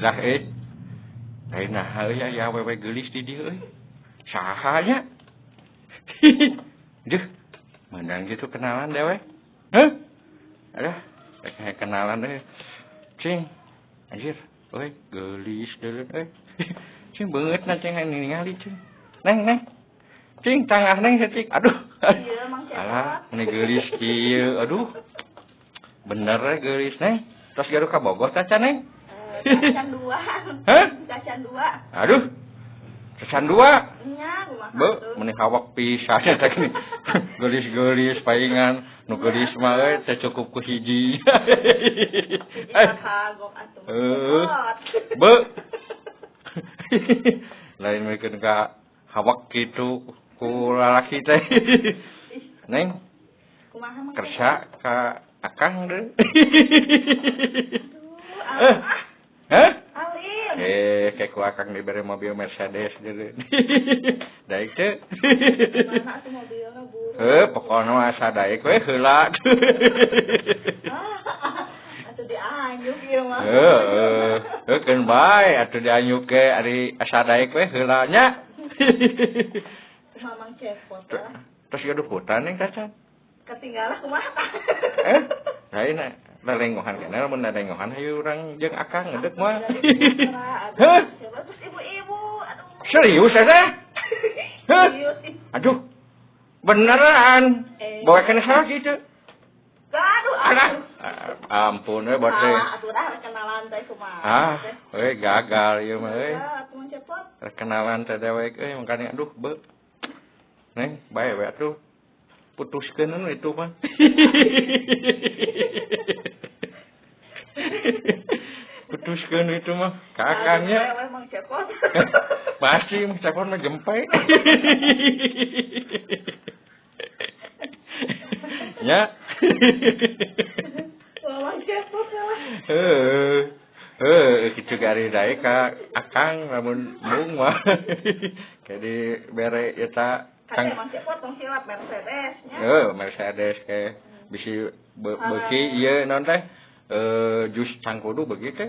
Lah lain nah euy aya awewe geulis di dieu euy. Saha nya? Duh, meunang gitu kenalan dewek. Hah? Aduh, rek kenalan euy. Cing. Anjir, euy geulis deuleu euy. Cing beungeutna cing ningali cing. Neng, neng. Cing tangah neng saeutik. Aduh. Ieu Mang Cepot. Alah, meni geulis kieu. Aduh. Bener we geulis neng. Tos gaduh ka Bogor tacan neng? Cacan dua. Hah? Cacan dua. Aduh. Cacan dua. Nya kumaha Be, tuh. meni hawak pisan eta gini. Geulis-geulis paingan, nu geulis mah euy teu cukup ku hiji. Hiji kagok atuh. Heuh. Cepot. Be. Lain mikeun ka hawak kitu ku lalaki teh. Neng, Kumaha Mang kersa ka akang deui. Aduh, Eh. Hah? alim. Kayak ku akang dibere mobil Mercedes deui. Daek teu. Mana atuh mobilna buru. Heuh, pokona mah asa daek we heula. Atuh dianyuk ieu mah. Heeh, heuh keun bae atuh dianyuk ge ari asa daek we heula nya. Kumaha Mang Cepot lah. Terus gaduh hutan neng tacan. Ketinggalan kumaha tah? Lain lelengohan keneh lamun lelengohan hayu urang jeung akang ngedeuk mah. Hah? Hah? Terus ibu-ibu, aduh. Serius eta? Hah? Serius ih. Aduh. Beneran. Eh. Bawa kena salah gitu. Aduh, Alah. aduh. Ampun we buat teh. Salah atuh dah kenalan teh kumaha. Ah, we gagal ieu mah euy. Ya, atuh Mang Cepot. Kenalan teh dewek euy makanya aduh be. Neng, bae we atuh. Putuskeun nu itu mah. Putuskeun itu mah ka akangnya. Aduh, we Mang Cepot. Pasti Mang Cepot mah jempe. Nya. Wah, Mang Cepot lah. Heuh. Heuh, kitu ge ari daek ka akang lamun mung mah. Kayak dibere eta Kang kang Mang Cepot tong silap Mercedes nya. heuh Mercedes ke bisi beuki ieu naon teh? Jus cangkudu beuki teh.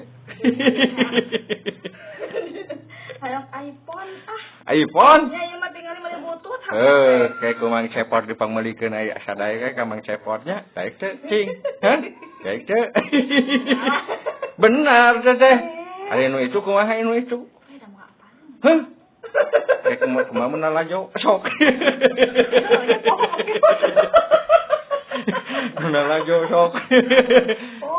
Hayang iPhone ah. iPhone. Nya ieu mah tingali mah butut. Heuh, kayak ku Mang Cepot dipangmeulikeun aya sadae ka Mang Cepotnya, daek teh cing. Hah? Daek teh. Benar teh teh. Ari nu itu kumaha nu itu? Eh, da mau apaan? Hah? Kayak kumaha kumaha mun lalajo sok. Mun lalajo sok.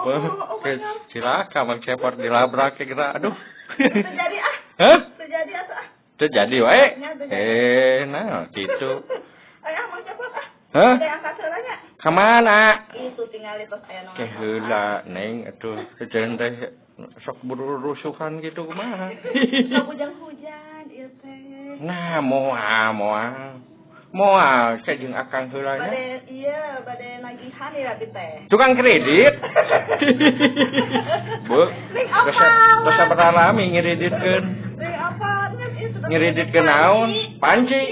Oh, oh, Kayak benar. cilaka Mang Cepot dilabrak ke geura aduh. Terjadi ah. Hah? Terjadi atuh ah. Teu jadi wae. Nya, teu jadi. Nah kitu. Ayo ah, Mang Cepot ah. Hah? Ada angkat heula nya. Ka mana? Itu tingali tos aya nu. Ke heula neng atuh sejen teh sok berurusuhan gitu kumaha. Sok hujan-hujan ieu teh. Nah, moal moal. Moal kayak jeung akang heula nya. Bade iya, bade nagihan ya abi teh. Tukang kredit. Bu, Ning apa? terus beralami ngiriditkeun. Ning apa? Nya ieu sudah Ngiriditkeun naon? Panci.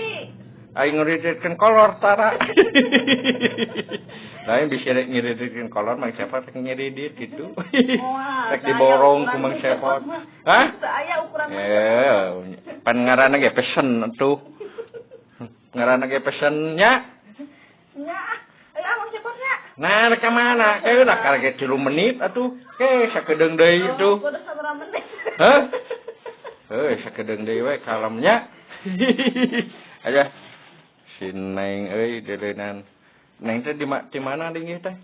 Aing ngiriditkeun kolor tara. Lain bisa rek ngiriditkeun kolor Mang Cepot rek ngiridit gitu. Moal, Rek diborong ku Mang Cepot. Hah? Teu aya ukuran mah. Pan ngaranna ge pesen atuh. Ngaranna ge pesen nya. Nya ah. Ayo ah Mang Cepot nya. Nah, rek ka mana? Ke udah karek 3 menit atuh. Ke sakedeung deui atuh. Kudu sabaraha menit. Hah? Heuh, sakedeung deui we kalemnya. Aja. Si Neng euy deuleunan. Neng teh di mana dinggih teh?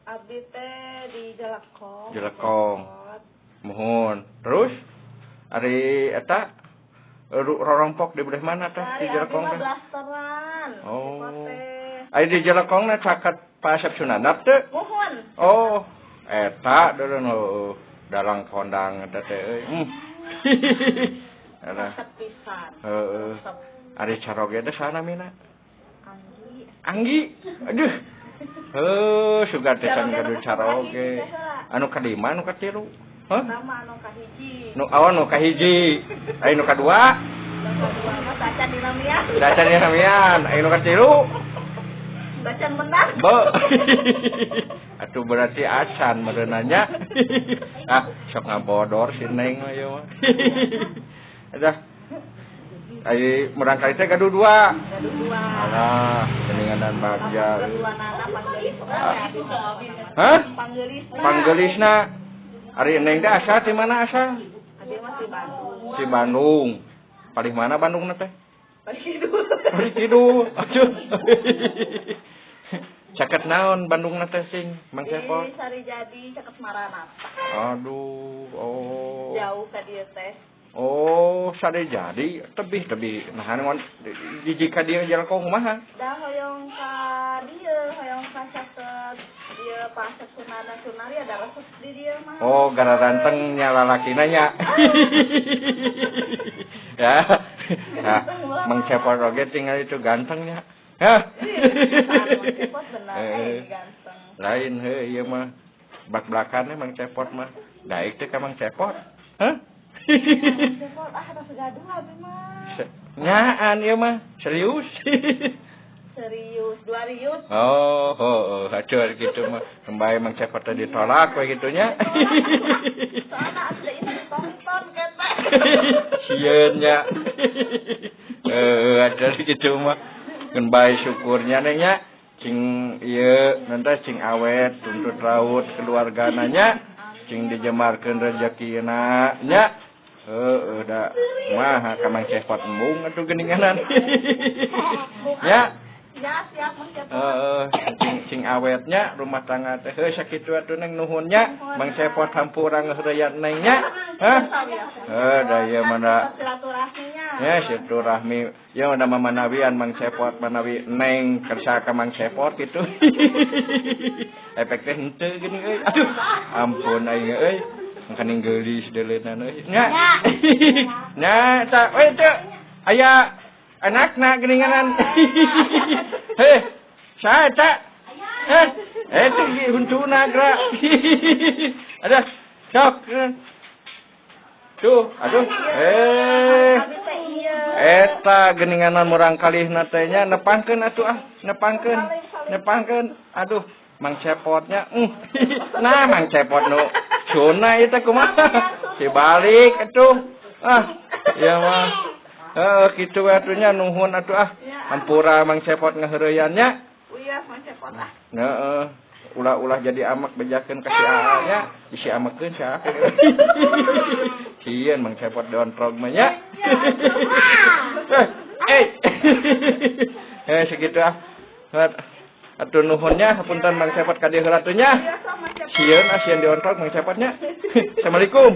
Abi teh di Jelekong. Jelekong. Muhun. Terus ari eta rorompok di belah mana teh di Ari abi Jelekong mah teh? blasteran. Oh. Cepot teh. Ari di Jelekong na caket Pak Asep Sunandar teu? Muhun. Oh, eta deuleu heueuh dalang kondang eta teh euy. Alah, Resep pisan. heueuh. Resep. Ari caroge teh saha namina? Anggi. Anggi. Aduh. Heuh, sugan teh can Caroge gaduh nu caroge. kahiji teh heula. Anu kadima anu katilu? Hah? Pertama anu kahiji. Nu awan nu kahiji. Aya nu kadua? Nu kadua mah tacan dinamian. Tacan dinamian. Aya nu katilu? Bacan menang. Bo. Atuh berarti acan meureunanya. Ah, sok ngabodor si Neng mah ieu mah. Adah. Ai murangkalih teh gaduh dua. Gaduh dua. Alah, geuningan bagja. Keduanana panggelisna. Hah? Panggelisna. Panggelisna. Ari Neng teh asal ti mana asal? Abi mah ti Bandung. Ti Bandung. Palih mana Bandungna teh? Palih kidul. Palih kidul. Aduh. Caket naon Bandungna teh sing Mang Cepot? Di Sarijadi caket Maranatha. Aduh, oh. Jauh ka dieu teh. Oh, Sarijadi tebih-tebih. Nah, ngon jiji ka dieu jalkong kumaha? Da hoyong ka dieu, hoyong ka caket dieu Pasar Sunana Sunari ada resep di dieu mah. Oh, gara ranteng nya lalakina nya. Ya. Nah, Mang Cepot oge tinggal itu gantengnya. Hah? Mang Cepot benar ganteng. Lain heuh ieu mah. Bak-belakannya Mang Cepot mah. Daek teh ka Mang Cepot. Hah? Mang Cepot ah tos gaduh abi mah. Nyaan ieu mah, serius. Serius, dua rius. Oh, oh, aduh gitu mah. Kembali Mang Cepot teh ditolak we kitu nya. Soalna asli ini ditonton kata. Sieun nya. Aduh gitu mah. Keun bae syukurnya neng nya. Cing ieu nanti cing awet tuntut raut keluargana nya. Cing dijemarkeun rezekina nya. Heueuh da mah ka Mang Cepot embung atuh geuninganan. Nya. Ya, siap Mang Cepot. Heeh, cing awetnya rumah tangga teh heuh sakitu atuh neng nuhun nya. Mang Cepot hampura ngeureuyat neng nya. Hah? Heuh da ieu mah da silaturahminya. Ya silaturahmi. Ya udah mamanawian Mang Cepot manawi neng kersa ka Mang Cepot kitu. Efek teh henteu geuning euy. Aduh, ampun aing euy. Makaning geulis deuleunan euy. Nya. Nya ta we teu aya anakna geuninganan. Heh, saha eta? Eh, eta huntuna geura. Aduh, sok. Tuh, aduh. Eta geuninganan murangkalihna teh nya nepangkeun atuh ah, nepangkeun. Nepangkeun. Aduh, Mang Cepotnya. Nah, Mang Cepot nu cuna ieu teh kumaha? Si balik atuh. Ah, ieu mah. Heuh, kitu we atuh nya nuhun atuh ah. Hampura Mang Cepot ngaheureuyaan nya. Uyah Mang Cepot ah. Heeh. Ulah-ulah jadi amak bejakeun ka si Aa nya, isi amakeun si Aa. Sieun Mang Cepot diontrog mah nya. Eh, segitu ah. Atuh nuhunnya, hapunten Mang Cepot ka dieu heula atuh nya. Sieun ah sieun diontrog Mang Cepot nya. Assalamualaikum.